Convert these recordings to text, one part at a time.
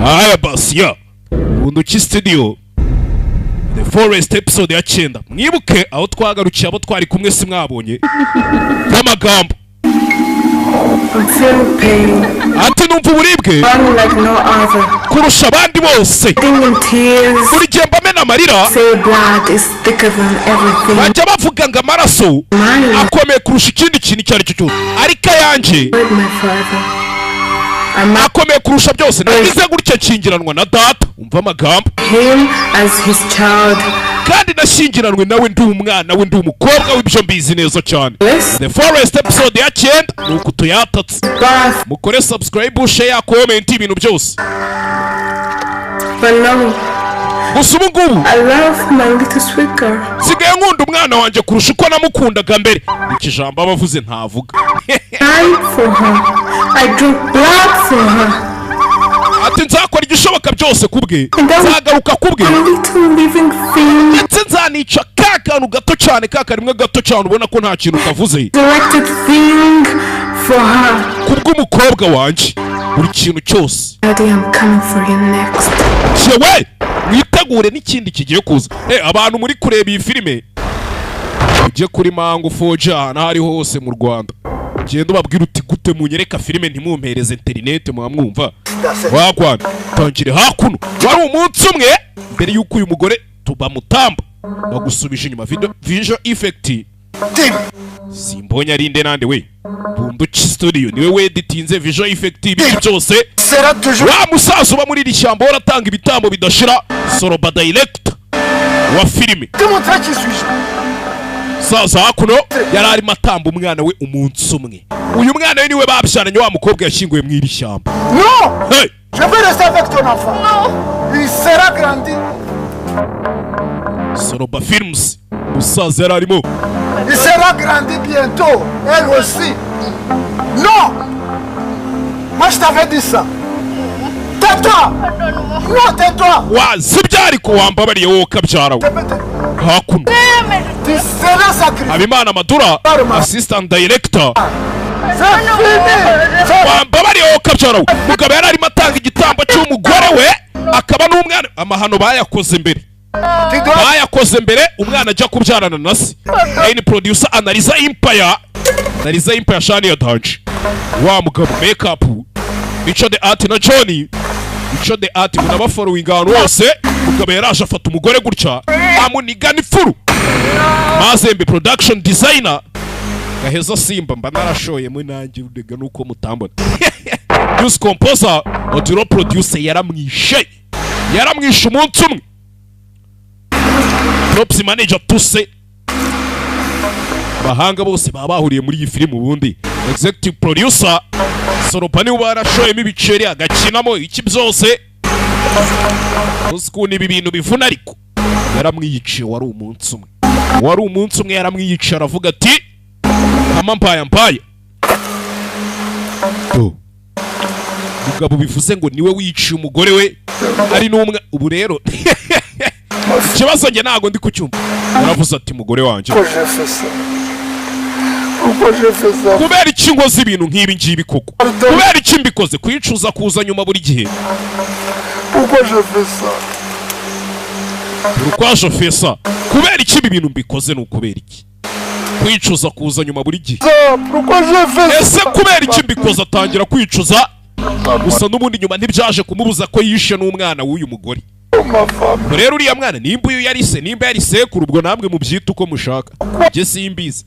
Aya basi, ya Bunduki Studio, The Forest episode ya 9. Mwibuke aho twagarukiye, abo twari kumwe si mwabonye amagambo. I feel pain, Ati numva uburibwe one like no other. kurusha abandi bose. Sitting in tears, Buri gihe mbamena amarira. say blood is thicker than everything. Bajya bavuga ngo amaraso Mine akomeye kurusha ikindi kintu icyo ari cyo cyose, ariko ayanjye with my father. I akomeye kurusha byose. Nagize gutya nshyingiranwa na data, umva amagambo, married him as his child. kandi nashyingiranwe nawe ndi umwana we, ndi umukobwa w'ibyo mbizi neza cyane. Yes, The Forest episode ya 9 ni uku tuyatatse. Birth, Mukore subscribe, share, comment, ibintu byose. But no, Gusa ubu ngubu I love my little sweet girl. nsigaye nkunda umwana wanjye kurusha uko namukundaga mbere. Iki jambo aba avuze ntavuga. Die for her. I drink blood for her. Ati nzakora igishoboka byose ku bwe, nzagaruka ku bwe, A little living thing, ndetse nzanica ka kantu gato cyane, ka karimwe gato cyane ubona ko nta kintu kavuze, directed thing for her. ku bw'umukobwa wanjye, buri kintu cyose. Daddy, I'm coming for you next. Yewe, mwitegure n'ikindi kigiye kuza. Abantu muri kureba iyi filime, ujye kuri Mango 4G ahantu aho ariho hose mu Rwanda, ugenda ubabwira uti: "Gute munyereka filime ntimumpereze interineti?" Mwamwumva wagwana. Tangire hakuno, wari umunsi umwe mbere y'uko uyu mugore tubamutamba bagusubije inyuma. Video visual effect simbonye ari nde nande we. Bunduki Studio niwe weditinze visual effect, ibiki byose. Sera toujours Wa musaza uba muri iri shyamba uratanga ibitambo bidashira, Soroba, director wa filime. Te montrer qui suis-je. Saza hakuno yari arimo atamba umwana we umunsi umwe. Uyu mwana we niwe babyaranye, wa mukobwa yashyinguye mu iri shyamba. Non. Hey! Je veux rester avec ton enfant. Il sera grandi. Soroba Films, musaza yari arimo. Il sera grandi bientôt. Elle aussi. Non. Moi, je t'avais dit ça. Tais-toi. Non, tais-toi. Wazibya ariko wambabariye wowe ukabyara we. Hakuno Tu seras sacrifié. Habimana Madura, assistant director. C'est fini. Wambabariye wowe ukabyara we. Mugabo yari arimo atanga igitambo cy'umugore we akaba n'umwana. Amahano bayakoze mbere. Tu dois Bayakoze mbere umwana ajya kubyarana na se. Line producer Analiza Empire, Analiza Empire shani ya danje wa mugabo, makeup Mico the Art na Johnny Mico the Art, munabafollowing ahantu hose. Mugabo yaraje afata umugore gutya amuniga n'ifuru. Mazembe production designer Gaheza Simba, mba narashoyemo nanjye urega nuko mutambona. News composer Otiro producer, yaramwishe, yaramwishe umunsi umwe. Props manager Tuse, abahanga bose baba bahuriye muri iyi filime. Ubundi executive producer Soropa niwe barashoyemo ibiceri agakinamo iki byose. Uzi ukuntu ibi bintu bivuna, ariko yaramwiyiciye. Wari umunsi umwe, wari umunsi umwe yaramwiyiciye, aravuga ati kama mbaya mbaya do. Mugabo bivuze ngo niwe wiciye umugore we ari n'umwe. Ubu rero ikibazo njye ntabwo ndi kucyumva. Yaravuze ati: "Mugore wanjye." Pourquoi j'ai fait ça? Pourquoi j'ai fait ça? Kubera iki nkoze ibintu nk'ibi ngibi koko? Kubera iki mbikoze? Kwicuza kuza nyuma buri gihe. Pourquoi j'ai fait ça? Pourquoi je fais ça? Kubera iki ibi bintu mbikoze? Ni ukubera iki kwicuza kuza nyuma buri gihe? Ça, pourquoi j'ai fait Ese ça? kubera iki mbikoze? Atangira kwicuza gusa n'ubundi nyuma ntibyaje kumubuza ko yishe n'umwana w'uyu mugore. Ma femme. Ubwo rero uriya mwana, nimba uyu yari se, nimba yari sekuru, ubwo namwe mubyita uko mushaka, njye simbizi,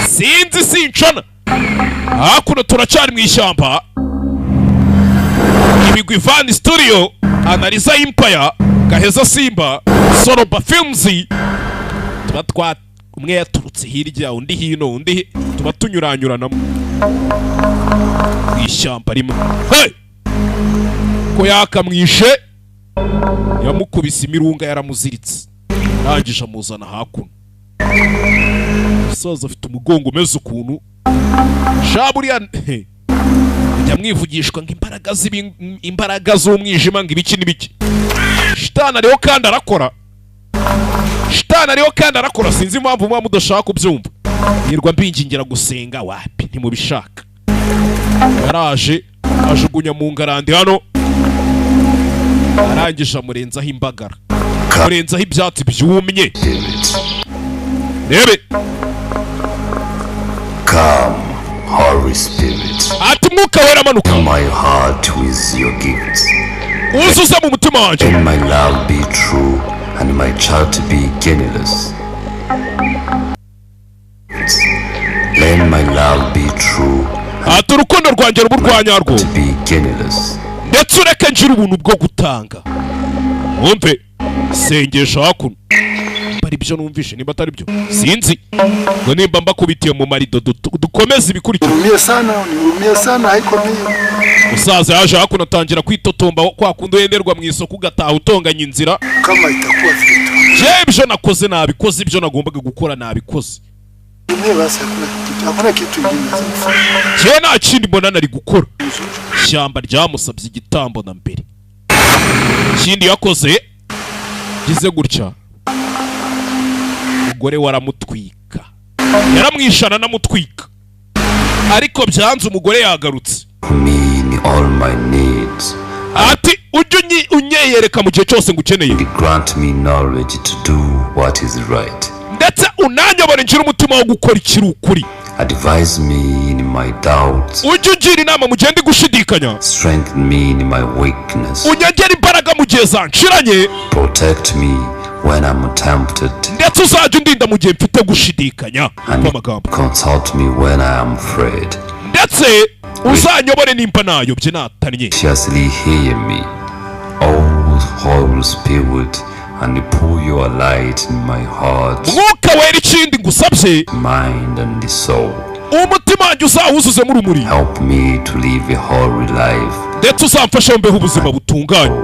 sinzi, sincana. Hakuno turacyari mu ishyamba. Ibigwi Van Studio, Analiza Empire, Gaheza Simba, Soroba Films, tuba twa umwe yaturutse hirya, undi hino, undi tuba tunyuranyuranamo mu ishyamba rimwe. Hey! Ko yakamwishe, yamukubise imirunga, yaramuziritse, arangije amuzana hakuno. Umusaza afite umugongo umeze ukuntu sha buriya njya mwivugishwa ngo imbaraga imbaraga z'umwijima, ngo ibiki n'ibiki. Shitani ariho kandi arakora, shitani ariho kandi arakora. Sinzi impamvu muba mudashaka kubyumva. Nirwa mbingingira gusenga, wapi, ntimubishaka. Yaraje ajugunya mu ngarandi hano. Arangije amurenzaho imbagara, amurenzaho ibyatsi byumye. Spirit. Rebe. Come, Holy Spirit. Ati: "Mwuka Wera, amanuka." Fill my heart with your gifts. Uzuze mu mutima wanjye. Let my love be true and my charity be generous. Let my love be true Ati: "Urukundo rwanjye ruba urwanyarwo, and be generous. ndetse ureke ngira ubuntu bwo gutanga." Wumve sengesha hakuno. Nimba ari byo numvishe, nimba atari byo sinzi, ngo nimba mbakubitiye mu marido, dukomeze ibikurikira. Nihurumie sana, unihurumie sana, haiko mimi. Musaza yaje hakuno atangira kwitotomba kwa kundi wenderwa mu isoko ugataha utonganya inzira. Kama itakuwa vile tu. Je, ibyo nakoze nabikoze, ibyo nagombaga gukora nabikoze. Mimi basi hakuna kitu, hakuna kitu kingine naweza kufanya. Je, nta kindi mbona nari gukora. Ishyamba ryamusabye igitambo na mbere. Ikindi yakoze, gize gutya, umugore we aramutwika, yaramwishana anamutwika, ariko byanze, umugore yagarutse. Me in all my needs. Ati: "Ujye unyeyereka mu gihe cyose ngukeneye." And grant me knowledge to do what is right. Ndetse unanyobore ngira umutima wo gukora ikiri ukuri. Advise me in my doubts. Ujye ungira inama mu gihe ndi gushidikanya. Strengthen me in my weakness. Unyongere imbaraga mu gihe zanshiranye. Protect me when I'm tempted. Ndetse uzajya undinda mu gihe mfite gushidikanya. And Amagambo. consult me when I am afraid. Ndetse uzanyobore nimba nayobye, natannye. Graciously hear me, O Holy Spirit, and pour your light in my heart, Mwuka Wera, ikindi ngusabye, mind, and soul. umutima wanjye uzawuzuzemo urumuri. Help me to live a holy life Ndetse uzamfashe mbeho ubuzima butunganye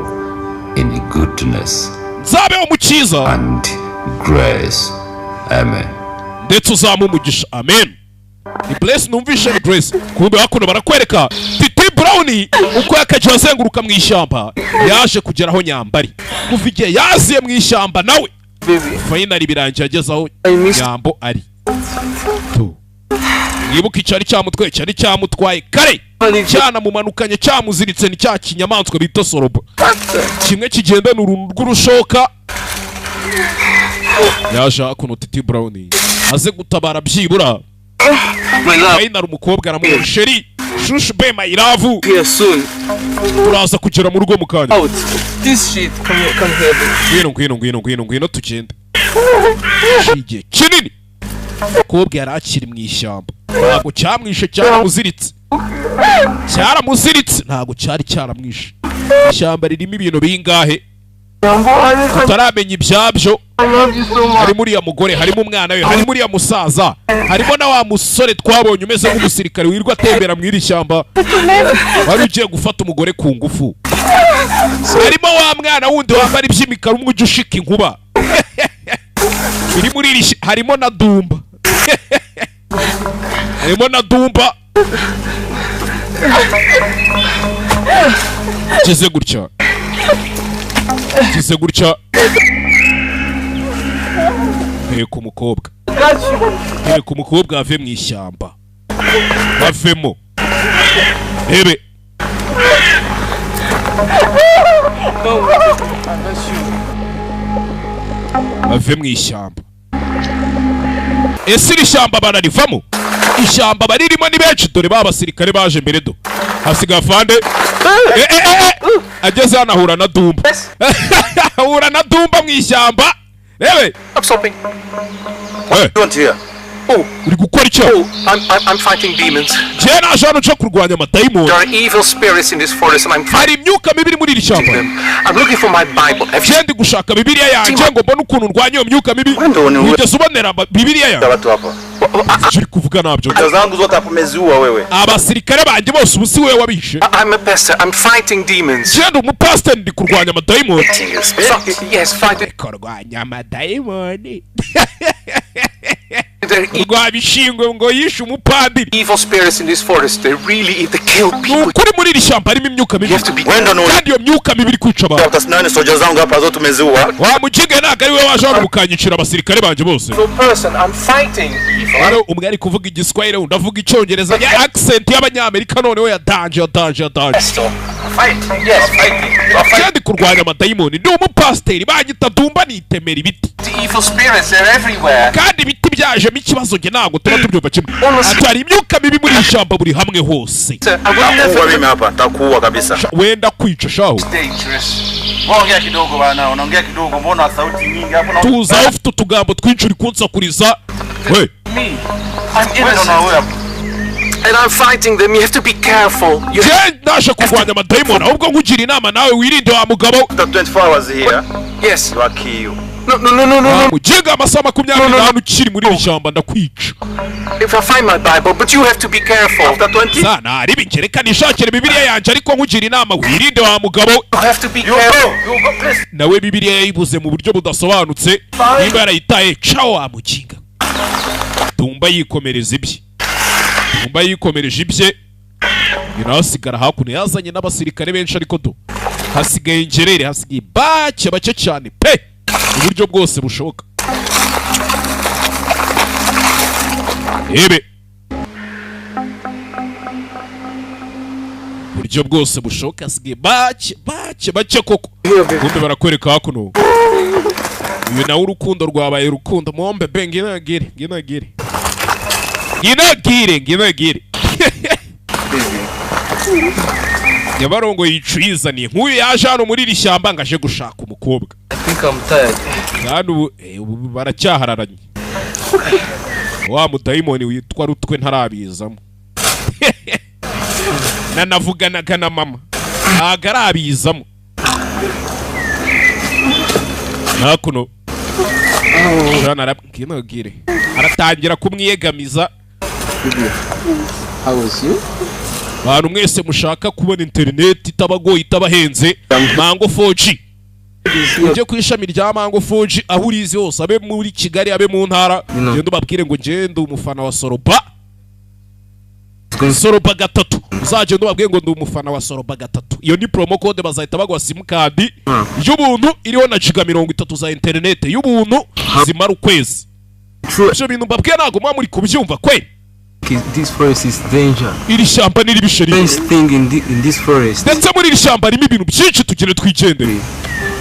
in goodness nzabeho mu cyiza and grace. Amen. Ndetse uzampa umugisha. Amen. Ni Bless, numvishe ni Grace. Kumbe hakuno barakwereka Titi Brown uko yakagiye azenguruka mu ishyamba, yaje kugera aho Nyambari. Kuva igihe yaziye mu ishyamba nawe, finally birangiye ageze aho Nyambo ari tu. Mwibuke icyari cyamutwaye, cyari cyamutwaye kare, cyanamumanukanye, cyamuziritse. Ni cya kinyamaswa bita sorobo, kimwe kigendana uruntu rw'urushoka. Yaje hakuno Titi Brown aze gutabara byibura. My love, Finally umukobwa aramubwira: "Chérie, chouchou be, my love, here soon. turaza kugera mu rugo mu kanya." Out. This shit. Come here, come here, baby. Ngwino, ngwino, ngwino, ngwino, ngwino tugende. Igihe kinini umukobwa yari akiri mu ishyamba, ntabwo cyamwishe, cyaramuziritse, cyaramuziritse, ntabwo cyari cyaramwishe. Ishyamba ririmo ibintu bingahe tutaramenya ibyabyo? I love you so much. Harimo uriya mugore, harimo umwana we, harimo uriya musaza, harimo na wa musore twabonye umeze nk'umusirikare wirirwa atembera mu iri shyamba, wari ugiye gufata umugore ku ngufu, harimo wa mwana wundi wambara iby'imikara, umwe ujya ushika inkuba biri muri iri harimo na Dumba, harimo na Dumba. Kize gutya, kize gutya, heka umukobwa, heka umukobwa ave mu ishyamba, bavemo rebe. No, I miss you. Bave mu ishyamba. Ese iri shyamba bararivamo? Ishyamba baririmo ni benshi. Dore ba basirikare baje mbere, do hasigaye afande. Eh, eh, eh, eh. Ageze hano ahura na Dumba, ahura na Dumba mu ishyamba, rebe. Stop stopping. Eh, You want here? Oh, uri gukora icyo? oh, I'm fighting demons. Njyewe naje hano nje kurwanya amadayimoni. There are evil spirits in this forest and I'm fighting Hari imyuka mibi iri muri iri shyamba. them. I'm looking for my Bible. Have you Njyewe ndi gushaka Bibiliya yanjye ngo mbone ukuntu ndwanya iyo myuka mibi. Wenda ni Wigeze ubonera Bibiliya yanjye? Watu hapa. Icyo uri kuvuga ntabyo. Vita zangu zote hapo umeziua wewe. Abasirikare banjye bose ubu si wowe wabishe? I'm a pastor. I'm fighting demons. Njyewe ndi umupasiteri, ndi kurwanya amadayimoni. Yes, fighting Kurwanya amadayimoni. the Rwabishingwe ngo yishe umupadiri. evil spirits in this forest. They really they kill Ni people. ukuri muri iri shyamba harimo imyuka mibi. You have to be Wenda ni Kandi iyo myuka mibi iri kwica abantu. hata nani soja zangu hapa zote umeziua. Wa mukinga, ntabwo ari we waje hano mukanyicira abasirikare banjye bose? evil person. I'm fighting evil. Hano umwe ari kuvuga Igiswahili, undi avuga Icyongereza ya accent y'Abanyamerika, noneho ya danger, ya danger, ya danger. Pastor, Fight. Yes, fighting. You are fighting Kandi kurwanya amadayimoni, ndi umupasiteri, banyita Dumba, nitemera ibiti. The evil spirits. They're everywhere. Kandi ibiti byajemo ikibazo, njye ntabwo tuba tubyumva kimwe. Ati hari imyuka mibi muri iri shyamba, buri hamwe hose. Sir, I will Takuua never. mimi hapa, takuua kabisa. Wenda kwica shaho. Dangerous. Wewe ongea kidogo bana, unaongea kidogo, mbona sauti nyingi hapo na Tuza, ufite utugambo twinshi uri kunsakuriza we. Me. I'm Wewe ndo innocent. unaua. And I'm fighting them. You have to be careful. You Njye naje kurwanya amadayimoni, ahubwo nkugira inama nawe wirinde wa mugabo. After 24 hours here, Yes. you are kill you. No, no, no, no, no, no. Mugenga, amasaha 24 ukiri muri iri shyamba ndakwica. If I find my Bible, but you have to be careful. After 20, Sana ribi reka nishakire Bibiliya yanjye, ariko nkugira inama wirinde wa mugabo. You have to be you careful. go. You go, please. Nawe Bibiliya yayibuze mu buryo budasobanutse, nimba yarayitaye. Cawo wa muginga. Dumba yikomereza ibye, Dumba yikomereje ibye, nyina asigara hakuno yazanye n'abasirikare benshi, ariko do hasigaye ingerere, hasigaye bake bake cyane pe, mu buryo bwose bushoboka. Ebe buryo bwose bushoboka hasigaye bake bake bake koko. Kumbe barakwereka hakuno uyu nawe urukundo rwabaye urukundo. Mombe be, nginagire, nginagire, nginagire, nginagire. Nyabarongo yicuyizaniye nk'uyu yaje hano muri iri shyamba ngo aje gushaka umukobwa. I think I'm tired. Kandi ubu ubu baracyahararanye, wa mudayimoni witwa Rutwe ntarabizamo, nanavuganaga na mama ntago arabizamo. Hakuno Jean arabwira, aratangira kumwiyegamiza. How was you? Bantu mwese mushaka kubona interineti itabagoye, itabahenze, Mango 4G, ujye ku ishami rya Mango 4G aho urizi hose, abe muri Kigali, abe mu ntara, genda ubabwire ngo ngende umufana wa Soroba, Soroba gatatu. Uzagenda ubabwire ngo ndi umufana wa Soroba gatatu, iyo ni promo code, bazahita baguha simukadi y'ubuntu iriho na giga 30 za interineti y'ubuntu zimara ukwezi. Ibyo bintu mbabwiye ntabwo muba muri kubyumva kwe. This forest is danger. Iri shyamba ni ribi chéri. Strange thing in this forest. Ndetse muri iri shyamba harimo ibintu byinshi, tugende twigendere.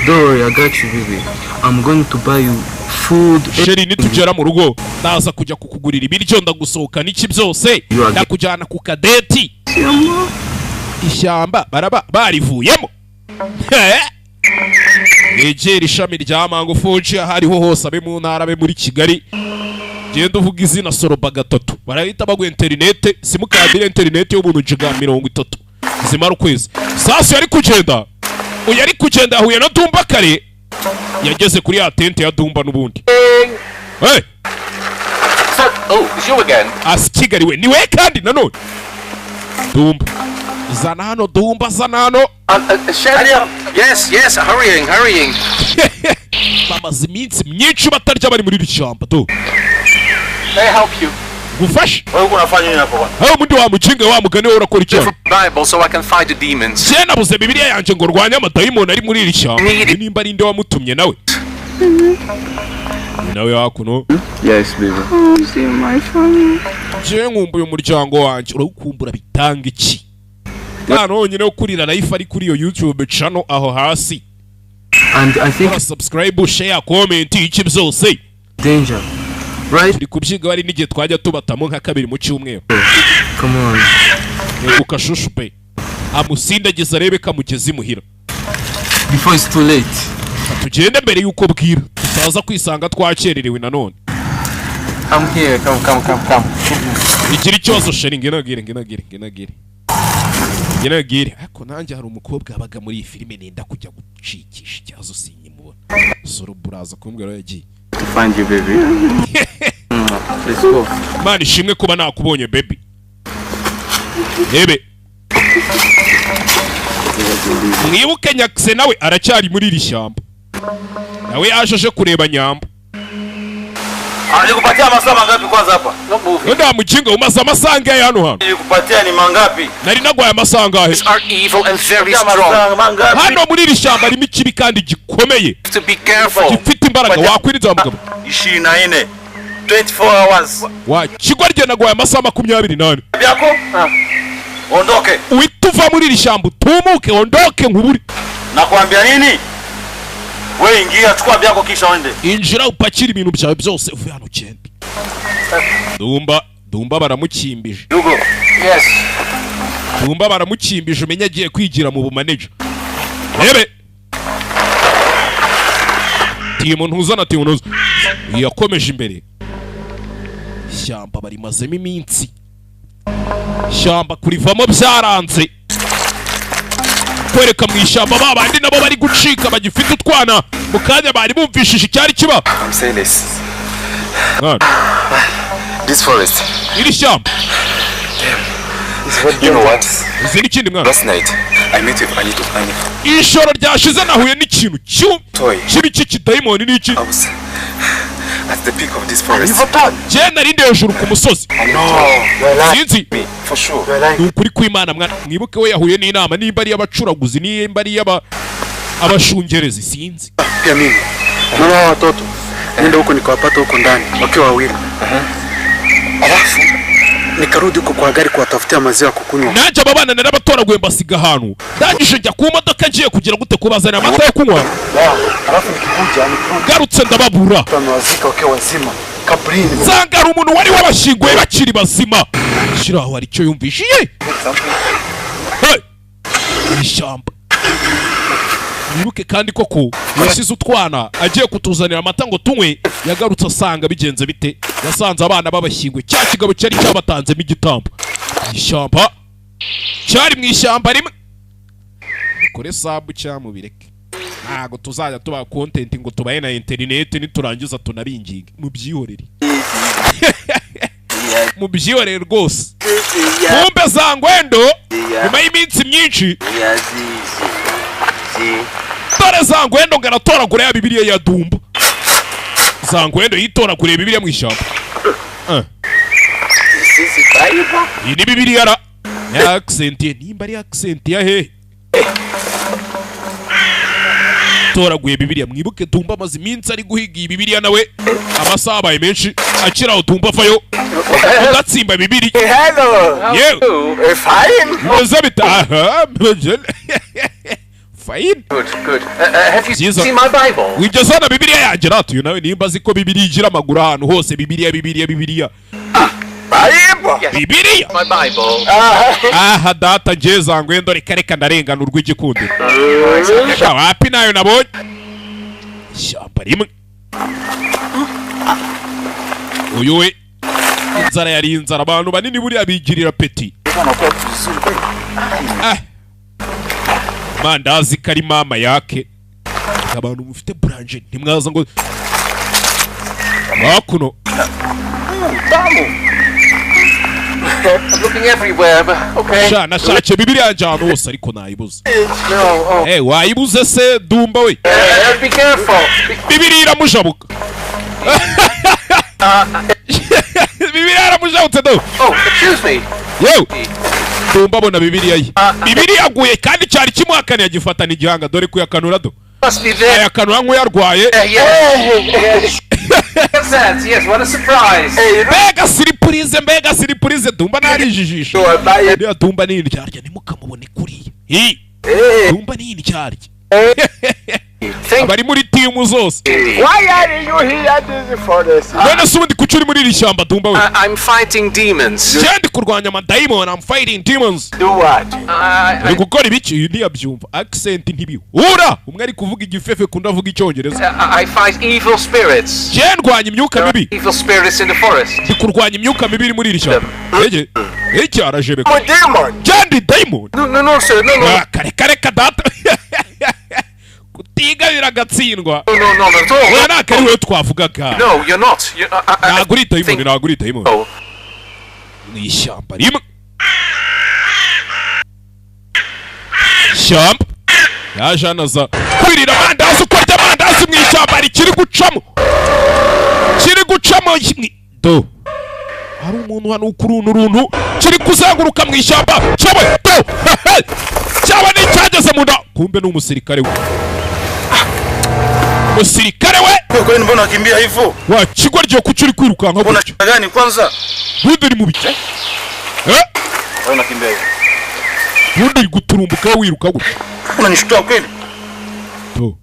Don't worry, I got you, baby. I'm going to buy you food. Chéri, nitugera mu rugo ndaza kujya kukugurira ibiryo, ndagusohokana, iki byose, ndakujyana ku kadeti. Ishyamba baraba barivuyemo. Egera ishami rya Mango 4G aho ariho hose, abe mu ntara, abe muri Kigali, genda uvuga izina Soroba gatatu, barahita baguha interinete, simukadi ya interinete y'ubuntu giga 30 zimara ukwezi. Sasu yari kugenda, uyu ari kugenda yahuye na Dumba kare, yageze kuri ya tente ya Dumba n'ubundi. Hey! Sir, oh, it's you again. Asi Kigali we, ni we kandi nanone. Dumba zana hano, Dumba zana hano. Sherry. Yes, yes, hurrying, hurrying. Bamaze iminsi myinshi batarya, bari muri iri shyamba do. May I help you? Gufashe. Wewe uko unafanya nini hapo bwana? Aho mundi wa mukinga wa mugani, wowe urakora icyaha. Bible so I can fight the demons. Njye nabuze Bibiliya yanjye ngo rwanye amadayimoni ari muri iri shyamba. Uyu nimba ari nde wamutumye nawe? Uyu nawe hakuno. Yes, baby. See my family. Njye nkumbuye umuryango wanjye. Urawukumbura bitanga iki? Nta honyine wo kurira life ari kuri iyo YouTube channel aho hasi. And I think Kora subscribe, share, comment, iki byose. Danger. Right? Turi kubyiga, hari n'igihe twajya tubatamo nka kabiri mu cyumweru. Come on. Eguka shushu pe, amusindagiza arebe ko amugeze imuhira. Before it's too late. Tugende mbere y'uko bwira, tutaza kwisanga twakererewe nanone. I'm here. Come, come, come, come. Igira ikibazo chéri, nginagire, nginagire, nginagire, nginagire. Ariko nanjye hari umukobwa wabaga muri iyi filime nenda kujya gucikisha ikibazo, sinyimubona. Soro buraza kumbwira aho yagiye. To find you, baby. Let's go. Imana ishimwe kuba nakubonye baby. Ebe mwibuke Nyakse nawe aracyari muri iri shyamba, nawe yaje aje kureba Nyamba. Nilikupatia masaa mangapi kwanza hapa? Not moving. Wenda mukinga, umaze amasaha angahe hano hano? Nilikupatia ni mangapi? Nari nagwaye amasaha angahe? Are evil and very Patia strong. masaa mangapi? Hano muri iri shyamba harimo ikibi kandi gikomeye, To be careful. gifite imbaraga. Wakwirinze wa mugabo. 24. 24 hours. Wa kigwa rye, nagwaye amasaha 24. Vyako? Ondoke. Uhita uva muri iri shyamba. Tumuke, ondoke nkuburi. Nakwambia nini? We ingia, chukua vyako kisha uende. Injira upakire ibintu byawe byose uve hano ugende. Dumba, Dumba baramukimbije. Hugo. Yes. Dumba baramukimbije, umenye agiye kwigira mu bumaneja. Rebe. Timu ntuzana, timu ntuza. Yakomeje imbere. Ishyamba barimazemo iminsi. Ishyamba kurivamo byaranze. Kwereka mu ishyamba ba bandi nabo bari gucika bagifite utwana. Mu kanya bari bumvishije icyari kiba. I'm saying this. Mwana, This forest. iri shyamba. You know what? Uzi n'ikindi, mwana? Last night, I met with Anito Anif. Ijoro ryashize nahuye n'ikintu Toy. kibi cy'ikidayimoni n'iki. I was at the peak of this forest. Njye nari ndi hejuru ku musozi. No, You're lying. Sinzi. me, for sure. You're lying. Ni ukuri kw'Imana, mwana. Mwibuke we yahuye n'inama, nimba ari iy'abacuraguzi, nimba ari iy'aba abashungerezi, sinzi. Pia mimi naona hawa watoto nenda huko nikawapata huko ndani wakiwa wawili, Alafu, nikarudi huko kwa gari kuwatafutia maziwa ya kukunywa. Nanjye aba bana narabatoraguye mbasiga ahantu, ndangije njya ku modoka ngiye kugira gute, kubazanira amata yo kunywa. Alafu nikikuja nikirudi Ngarutse ndababura. wamewazika wakiwa wazima kaburini. Nsanga hari umuntu wari wabashyinguye bakiri bazima. Shyira aho, hari icyo yumvishiye. Hey! Ishyamba, mwibuke kandi koko yasize utwana agiye kutuzanira amata ngo tunywe. Yagarutse asanga bigenze bite? Yasanze abana babashyinguye, cya kigabo cyari cyabatanzemo igitambo. Ishyamba cyari mu ishyamba rimwe. Mukore sub cyangwa mubireke, ntabwo tuzajya tubaha content ngo tubahe na interineti niturangiza tunabinginge. Mubyihorere, mubyihorere rwose. Kumbe za ngwendo nyuma y'iminsi myinshi, dore za ngwendo ngo aratoragura ya Bibiliya ya Dumba. Za ngwendo yitoraguriye Bibiliya mu ishyamba. Eh. Iyi ni Bibiliya ra ya accent ye, nimba ari accent ya hehe? Toraguye Bibiliya. Mwibuke Dumba amaze iminsi ari guhiga iyi Bibiliya nawe, amasaha abaye menshi akiri aho. Dumba avayo ugatsimba Bibiliya. Hello. Yewe. Fine. Meze bite? Aha, meze fine. Good, good. Have you Byiza. seen my Bible? Wigeze hano Bibiliya yanjye? Ratuye nawe nimba azi ko Bibiliya igira amaguru ahantu hose. Bibiliya, Bibiliya, Bibiliya. Bible. Yes. Bibiliya. My Bible. Aha data, ngiye zangwendo, reka reka, ndarengana urw'igikundiro. Sha, wapi, nayo nabonye ishyamba rimwe. Uyu we inzara yari inzara. Abantu banini buriya bigirira peti. Ah. Mandazi kari mama yake. Abantu mufite buranje ntimwaza ngo hakuno. I'm looking everywhere, but okay. Sha, nashakiye Bibiliya yanjye ahantu hose ariko nayibuze. No, oh. Eh, wayibuze se Dumba we? Be careful. Bibiliya iramujabuka, Bibiliya yaramujabutse do. Oh, excuse me. Yewe, Dumba abona Bibiliya ye, Bibiliya yaguye kandi cyari kimuhakaniye, agifatana igihanga. Dore kuyakanura do. Must be there. Ayakanura nk'uyarwaye. Yes. Yes, that. Yes, what a surprise. Mbega surprise, mbega surprise! Dumba narijijisha. Uriya Dumba ni indyarya, ntimukamubone kuriya. Hi. Dumba ni indyarya, abari muri timu zose. Why are you here this forest? None se ubundi kuki uri muri iri shyamba, Dumba we? I'm fighting demons. Njye ndi kurwanya amadayimoni. I'm fighting demons. Do what? Uri gukora ibiki? Uyu ntiyabyumva, accent ntibihura. Umwe ari kuvuga igifefe, kundi avuga Icyongereza. I fight evil spirits. Njye ndwanya imyuka mibi. Evil spirits in the forest. Ndi kurwanya imyuka mibi iri muri iri shyamba. Ege ege, arajebeka. I'm a demon. Njye ndi dayimoni? No, no, no, sir. No, no. Ah, kare kare kadata, kutiga biragatsindwa. No, no, not at all. Oya, ntabwo ari wowe twavugaga. No, you're not. You, I Ntabwo uri dayimoni, think- ntabwo uri dayimoni. Oh. Mu ishyamba rimwe, ishyamba yaje anaza kwirira amandazi. Uko arya amandazi mu ishyamba rikiri gucamo, kiri gucamo do. Hari umuntu hano ukuruntu runtu kiri kuzenguruka mu ishyamba cyawe do, cyaba n'icyageze mu nda. Kumbe ni umusirikare we, umusirikare we. Kwani mbona unakimbia hivyo? Wa kigoryi, kuki uri kwirukanka Una gutyo? shida gani kwanza? Bundi uri mu biki? Eh? Wewe unakimbia hivyo. Ubundi uri guturumbuka wiruka gutya. Unanishtua kweli? To.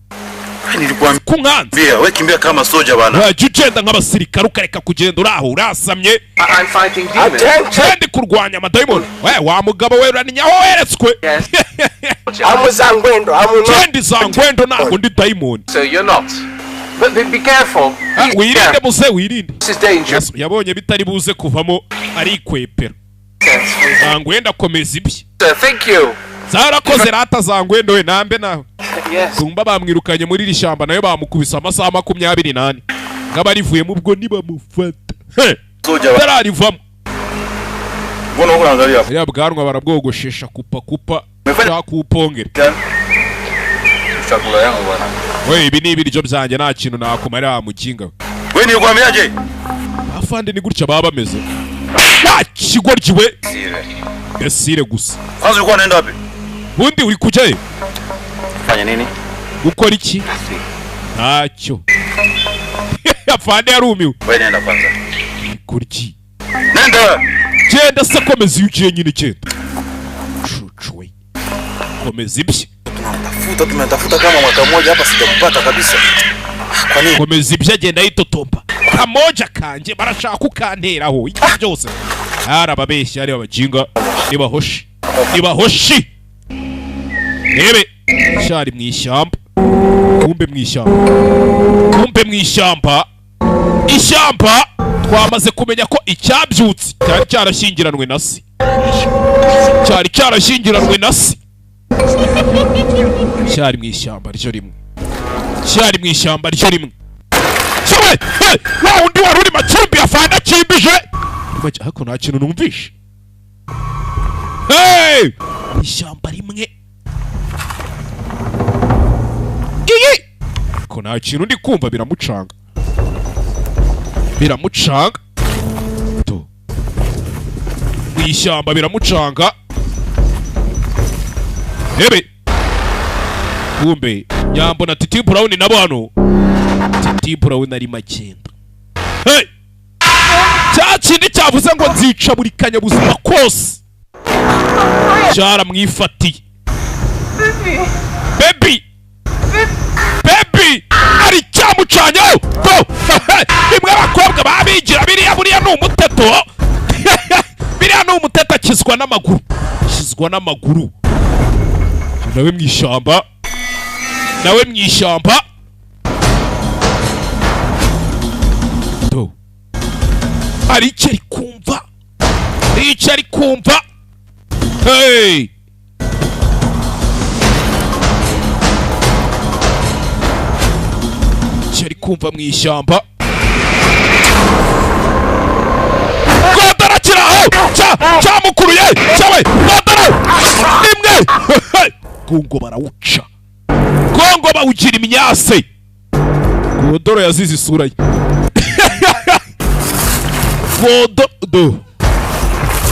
Nilikwambia Kunkanze. wewe kimbia kama soja bana. Wajya ugenda nk'abasirikare, ukareka kugenda uri aho urasamye. I'm fighting demons. Kandi kurwanya amadayimoni we, wa mugabo we, uraninya aho weretswe. Yes. Amuzangwendo amuno. Genda izangwendo, ntabwo ndi dayimoni. So you're not. But be careful. Ah, wirinde muze, wirinde. This is danger. Yabonye bitari buze kuvamo, arikwepera. Zangwendo akomeza ibye. Sir, thank you. Zarakoze rata zangwendo we, nambe nawe. Yes. Tumba bamwirukanye muri iri shyamba, nayo bamukubise amasaha 24 nk'abarivuyemo, ubwo ntibamufata. He! Soja bana. Atararivamo. Mbona uko unaangalia? Buriya bwanwa barabwogoshesha kupa kupa cyangwa kuwupongera. Chakula yangu bwana. We, ibi ni ibiryo byanjye, nta kintu nakumarira wa muginga we. Wewe nilikwambiaje? Afande, ni gutya baba bameze, wa kigoryi we. Sire. Esire gusa. Kwanza ulikuwa unaenda wapi? Ubundi uri kujyayo? Fanya nini? Gukora iki? Ntacyo. Afande yarumiwe. Wewe nenda kwanza. Kuryi. Nenda. Genda se, komeza iyo ugiye nyine, genda cucu we, komeza ibye. Tunamtafuta, tumemtafuta kama mwaka mmoja hapa, sijampata kabisa. Kwa nini? Komeza ibyo, agenda yitotomba, kamoja kanjye barashaka kukanteraho iki byose, arababeshya, ari abajinga, nibahoshi nibahoshi. Rebe cyari mu ishyamba, kumbe mu ishyamba, kumbe mu ishyamba, ishyamba twamaze kumenya ko icyabyutse cyari cyarashyingiranwe na se, cyari cyarashyingiranwe na se, cyari mu ishyamba ryo rimwe, cyari mu ishyamba ryo rimwe. Kimwe hey, wa wundi wari uri macumbi afana akimbije, ariko nta kintu numvishe. Hey! Ishyamba rimwe iyi, ariko nta kintu ndi kumva, biramucanga, biramucanga. To mu ishyamba biramucanga. Hebe kumbe Nyambo na Titi Brown nabo hano, Titi Brown ari magenda. Hey! Cya kindi cyavuze ngo nzica buri kanyabuzima kose cyaramwifatiye. Baby, baby, ari cyamucanyeho go. Bimwe abakobwa babigira biriya, buriya ni umuteto, biriya ni umuteto, akizwa n'amaguru, akizwa n'amaguru. Nawe mu ishyamba, nawe mu ishyamba. Do hari icyo ari kumva, hari icyo ari kumva. Hey! Icyo ari kumva mu ishyamba. Godora kiraho cyamukuruye cyawe. Godora rimwe, gongo barawuca, gongo bawugira imyase. Godoro yazize isura ye. Godo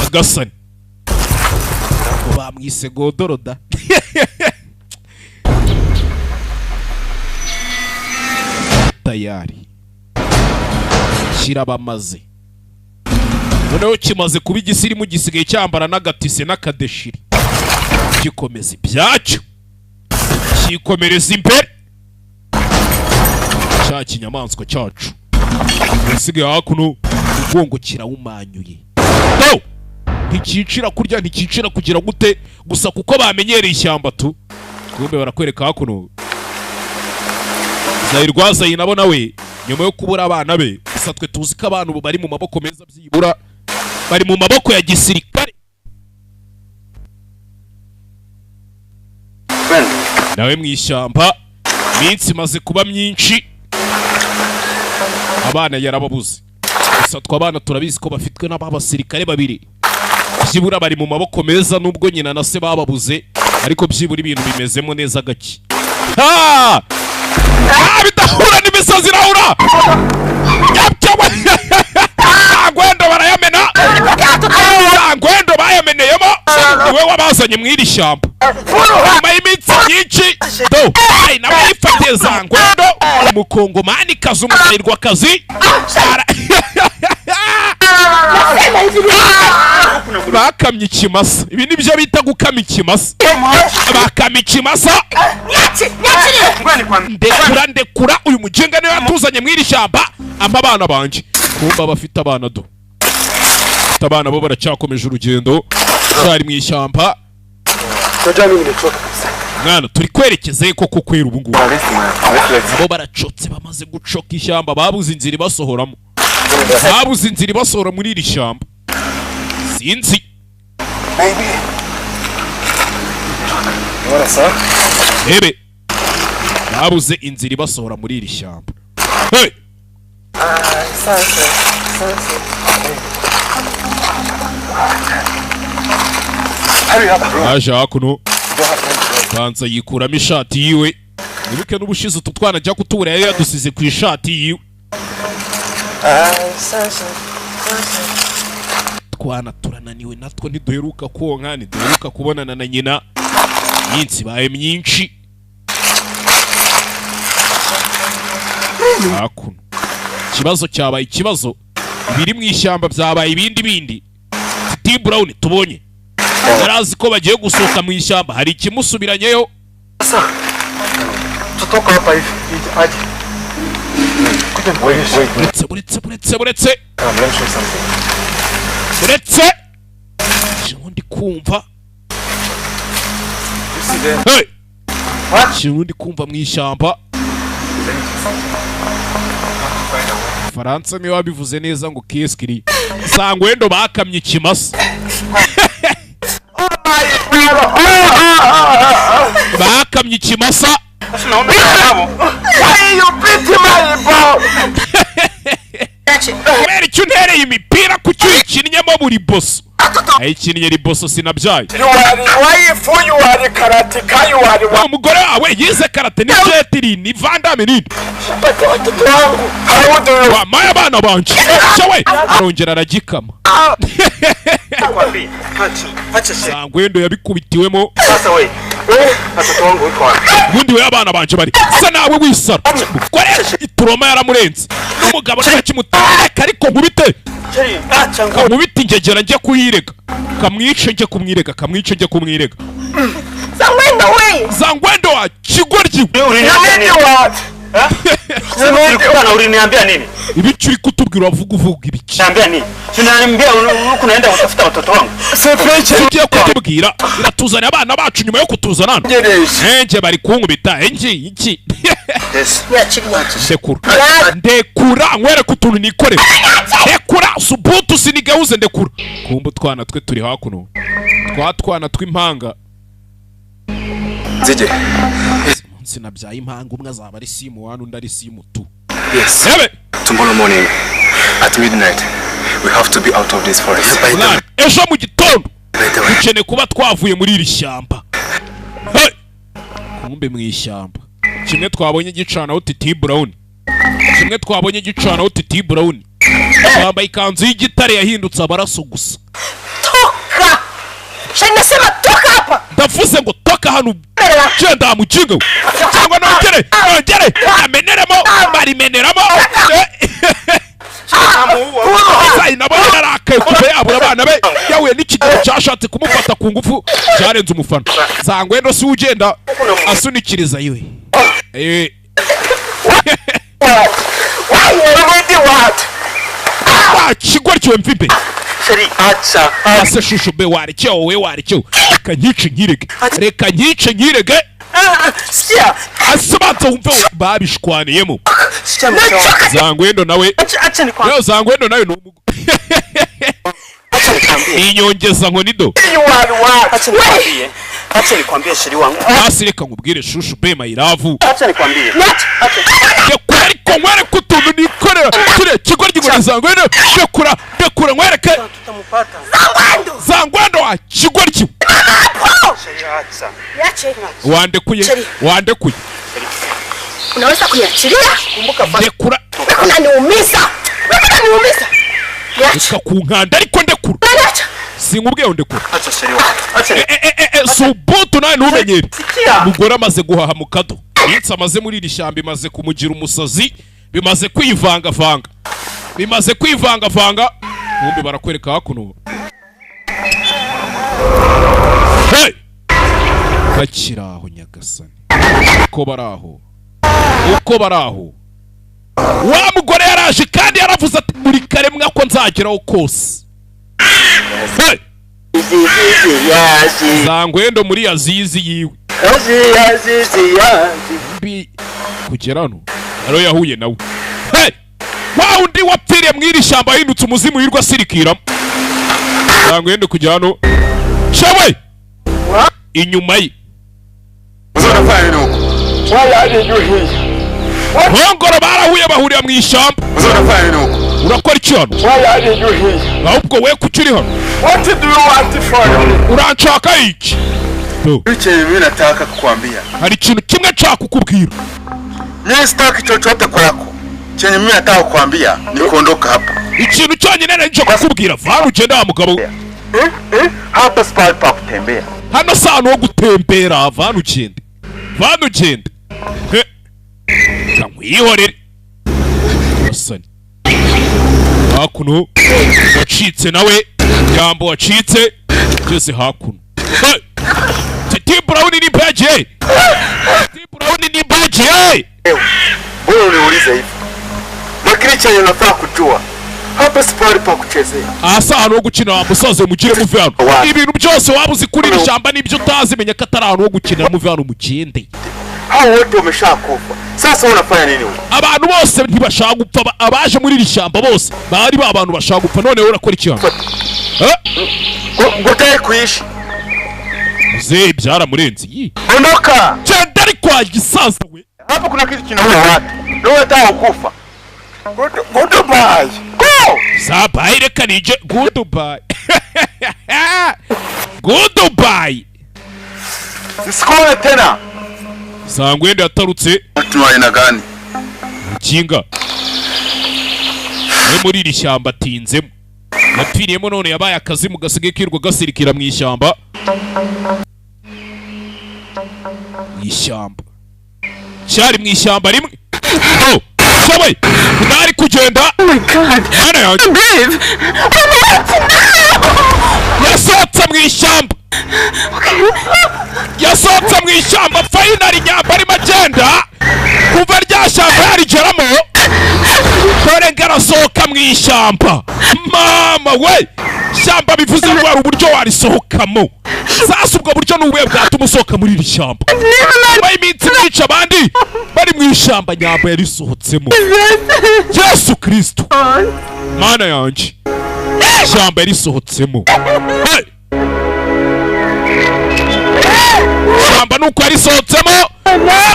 agasani ngo bamwise Godoro da. Tayari kirabamaze, noneho kimaze kuba igisirimu, gisigaye cyambara n'agatise n'akadeshiri, gikomeza ibyacyo, kikomereza imbere. Cya kinyamaswa cyacu gisigaye hakuno, umugongo kirawumanyuye. Do ntikicira kurya, ntikicira kugira gute, gusa kuko bamenyereye ishyamba tu. Kumbe barakwereka hakuno Zayirwazayi nabo, nawe nyuma yo kubura abana be. Gusa twe tuzi ko abantu ubu bari mu maboko meza, byibura bari mu maboko ya gisirikare. Nawe mu ishyamba iminsi imaze kuba myinshi, abana yarababuze. Gusa twe abana turabizi ko bafitwe n'abasirikare babiri, byibura bari mu maboko meza, nubwo nyina na se bababuze, ariko byibura ibintu bimezemo neza gake. Ha! Ah, bidahura n'imisozi irahura. Yapyawe ngwendo barayamena, ngwendo bayameneyemo, niwe wabazanye mu iri shyamba nyuma y'iminsi myinshi do. Ay, nawe yifatiye za ngwendo, umukongomani kazi, umuzayirwa kazi. Bakamye ikimasa, ibi nibyo bita gukama ikimasa. Bakama ikimasa. Ndekura, ndekura, uyu mugenga niwe yatuzanye mw'iri shyamba, ampa abana banje. Kumba bafite abana do, bafite abana bo baracyakomeje urugendo, cyari mu ishyamba. Mwana, turi kwerekeza koko kwera ubu ngubu. Bo baracotse, bamaze gucoka ishyamba, babuze inzira ibasohoramo, babuze inzira ibasohora muri iri shyamba. Sinzi. Ebe babuze inzira ibasohora muri iri shyamba. Hey! Aje hakuno banza yikuramo ishati yiwe. Nibuke n'ubushize utu twana ajya kutubura yari yadusize ku ishati yiwe. Twana turananiwe natwo, ntiduheruka konka, ntiduheruka kubonana na nyina, iminsi ibaye myinshi. Hakuno ikibazo cyabaye ikibazo, ibiri mu ishyamba byabaye ibindi bindi. Titi Brown tubonye yarazi ko bagiye gusohoka mu ishyamba, hari ikimusubiranyeyo. Buretse, buretse, buretse, buretse, buretse, ikintu ndi kumva, hey! Ikintu ndi kumva mu ishyamba. Faransa niwe wabivuze neza ngo kiskiri sangwendo bakamye ikimasa. Bakamye ikimasa. Kubera icyo untereye imipira kuki uyikinnyemo buri boso? Ayikinnye riboso sinabyaye. Umugore wawe yize karate ni Jet ni Van Damme nini? Wamaye abana banje. Cyawe arongera aragikama. Sangwendo yabikubitiwemo. Ubundi we abana banje bari sa nawe wisara. Mugore ituroma yaramurenze. N'umugabo ntakimuteka ariko nkubite. Kamubite ingegera njye kuyirega. Kamwice njye kumwirega, kamwice njye kumwirega. Sangwendo we. Sangwendo wa kigoryi. Uliniambia nini? Ibicu uri kutubwira uvuga uvuga ibiki? Niambia nini? Unaniambia uko naenda kutafuta watoto wangu. Ugiye kutubwira iratuzana abana bacu nyuma yo kutuzana hano. Enje bari kunkubita, enje iki? Ndekura. Ndekura nkwereke utuntu nikorera. Ndekura subutu sinigauze ndekura. Kumbe utwana twe turi hakuno. Twa twana tw'impanga. Zije. Sinabyaye impanga, umwe azaba ari simu 1 undi ari simu 2. Yes. Tomorrow morning at midnight we have to be out of this forest. Ejo mu gitondo dukeneye kuba twavuye muri iri shyamba. Hey! Kumbe mu ishyamba kimwe twabonye gicana Titi Brown. Kimwe twabonye gicana Titi Brown. Yambaye ikanzu y'igitare yahindutse amaraso gusa. Toka! Nasema toka hapa. Ndavuze ngo toka hano. Genda mujinga. Cyangwa nongere, nongere ameneremo, barimeneramo. Sai nabo yarakaye kuva yabura abana be, yahuye n'ikigabo cyashatse kumufata ku ngufu cyarenze umufana. Sangwendo si ugenda asunikiriza yiwe. Kigoryi mvimbe. Ase shushu be warekewe wowe warekewe. Reka nyice nkirege. Reka nyice nkirege. Asibanza wumve babishwaniyemo. Zangwendo nawe. Yo Zangwendo nawe ni inyongeza nkoni do. Acha nikwambie sheri wangu. Basi reka nkubwire shushu be my love. Acha nikwambie. Ndekura ariko nkwereke utuntu nikorera. Kire kigoryi ngo Zangwendo ndekura, ndekura nkwereke. Tutamupata. Zangwendo. Zangwendo wa kigoryi. Wandekuye, wandekuye. Unaweza kuniachilia? Kumbuka ndekura. Unaniumiza. Unaniumiza. Reka kunkanda ariko ndekura. Sinkubwiye ngo ndekura. Acha chéri wangu. Acha. Eh, eh, eh, eh, subutu nawe ntumenyere. Sikia. Umugore amaze guhaha mu kado. Iminsi amaze muri iri shyamba imaze kumugira umusazi, bimaze kwivangavanga, bimaze kwivangavanga. Ubundi barakwereka hakuno. Hey! Bakiri aho, nyagasani, uko bari aho, uko bari aho, wa mugore yaraje kandi yaravuze ati: "Buri karemwa ko nzageraho kose." Hey! Zangwendo muri azizi yiwe mbi kugera hano rero yahuye nawe. Hey! Wa undi wapfiriye mu iri shyamba ahindutse umuzimu wirwa asirikiramo. Zangwendo kujya hano shewe inyuma ye. Unafanya nini huko? Why are you here? Nkongoro barahuye, bahurira mu ishyamba. Unafanya nini huko? Urakora iki hano? Why are you here? Ahubwo we kuki uri hano? What do you want from me? Uranshaka iki? Chenye mimi nataka kukwambia. Hari ikintu kimwe nshaka kukubwira. Mimi sitaki chochote kwako. Chenye mimi nataka kukwambia ni kuondoka hapa. Ikintu cyonyine nje kukubwira, vana ugende wa mugabo we. Eh? Eh? Hapa si pahali pa kutembea. Hano si ahantu ho gutembera, vana ugende, vana ugende. He, reka nkwihorere basani. Hakuno wacitse nawe jambo wacitse ugeze hakuno. Hey! Titi Brown ni baje, Titi Brown ni baje. Wewe uniulize hivi. Lakini chenye unafaa kujua, hapa si pahali pa kuchezea. Aha si ahantu ho gukina wa musaza, mugire muve hano. Ibintu byose waba uzi kuri iri shyamba n'ibyo utazi, menya ko atari ahantu ho gukinira, muve hano mugende. Hao wote wameshakufa. Sasa wewe unafanya nini huko? Abantu bose ntibashaka gupfa, abaje muri iri shyamba bose bari ba bantu bashaka gupfa. None wowe urakora iki hano? Eh? Hutaki kuishi. Mzee byaramurenze. Yi. Ondoka. Genda ariko wa gisaza we. Hapa kuna kitu kinaua watu. Na wewe unataka kufa. Goodbye. Go! Sabayi, reka nije. Goodbye, goodbye. Nisikuone tena. Sangwende yatarutse. Mtu wa aina gani? Mukinga we muri iri shyamba atinzemo, yapfiriyemo none yabaye akazimu gasigaye kirirwa gasirikira mu ishyamba, mu ishyamba cyari mu ishyamba rimwe. Oh, shoboye ntari kugenda. Oh my God. Mana yanjye. Babe. Yasohotse mu ishyamba, yasohotse mu ishyamba finally. Nyamba arimo agenda kuva rya shyamba yarigeramo, dore ngo arasohoka mu ishyamba. Mama we, shyamba bivuze ngo hari uburyo warisohokamo. Sasa ubwo buryo ni ubuhe bwatuma usohoka muri iri shyamba nyuma y'iminsi myinshi abandi bari mu ishyamba? Nyamba yarisohotsemo. Yesu Kristo, Mana yanjye, ishyamba yarisohotsemo. Hey! Ishyamba nuko yarisohotsemo.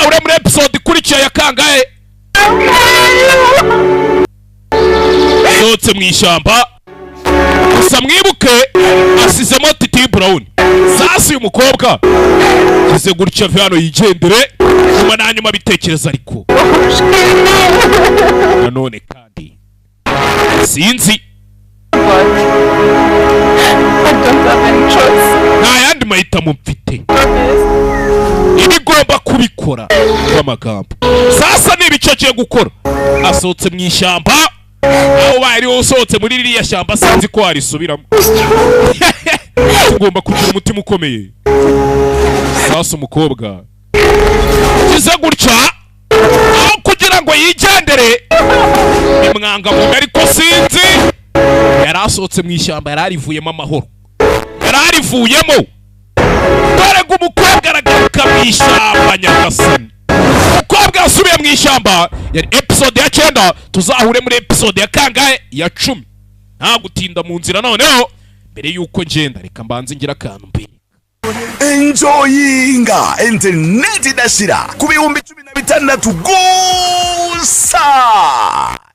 Ure muri episode ikurikiye ya kangahe sohotse mu ishyamba. Gusa mwibuke asizemo Titi Brown. Sasa uyu mukobwa kize gutya ave hano yigendere, nyuma na nyuma bitekereza. Ariko nanone kandi sinzi. I don't have any choice. Nta yandi mahitamo mfite, iba igomba kubikora amagambo. Sasa ni ibice agiye gukora asohotse mu ishyamba. Aho ubaye ariwe usohotse muri ririya shyamba, sinzi ko warisubiramo. Ugomba kugira umutima ukomeye. Sasa umukobwa kize gutya, aho kugira ngo yigendere bimwanga mu, ariko sinzi, yari asohotse mu ishyamba, yari arivuyemo amahoro, yari arivuyemo. Dore ngo umukobwa aragaruka mu ishyamba. Nyagasani, umukobwa yasubiye mu ishyamba. Yari episode ya 9, tuzahure muri episode ya kangahe? Ya 10. Nta gutinda mu nzira. Noneho mbere y'uko ngenda, reka mbanze ngira akantu mbere. Enjoyinga interineti idashira ku 16,000 gusa.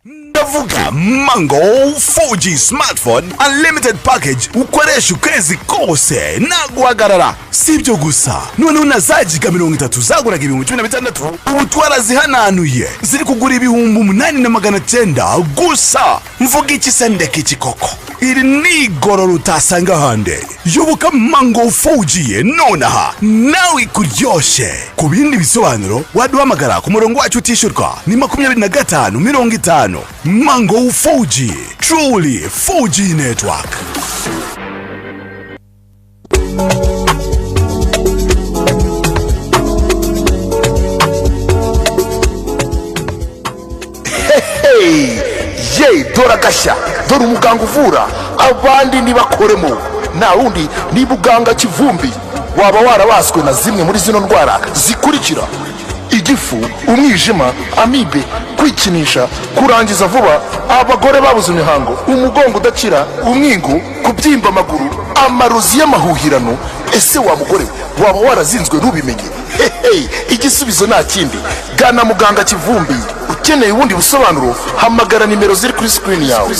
Ndavuga Mango 4G smartphone unlimited package ukoresha ukwezi kose nta guhagarara. Si ibyo gusa, noneho na za giga 30 zaguraga 16,000, ubu twarazihananuye, ziri kugura 8,900 gusa. Mvuga iki se, ndeka iki koko? Iri ni igorora utasanga ahandi. Yoboka Mango 4G nonaha nawe ikuryoshe. Ku bindi bisobanuro waduhamagara ku murongo wacu utishyurwa, ni 25 50. Mango 4G, truly 4G network. Hey, ye, dore agashya, dore umuganga uvura abandi ntibakoremo. Nta wundi ni Muganga Kivumbi. Waba warabaswe na zimwe muri zino ndwara zikurikira: igifu, umwijima, amibe, kwikinisha, kurangiza vuba, abagore babuze imihango, umugongo udakira, umwingo, kubyimba amaguru, amarozi y'amahuhirano? Ese wa mugore we, waba warazinzwe ntubimenye? Hehe, igisubizo nta kindi, gana Muganga Kivumbi. Ukeneye ubundi busobanuro, hamagara nimero ziri kuri sikirini yawe.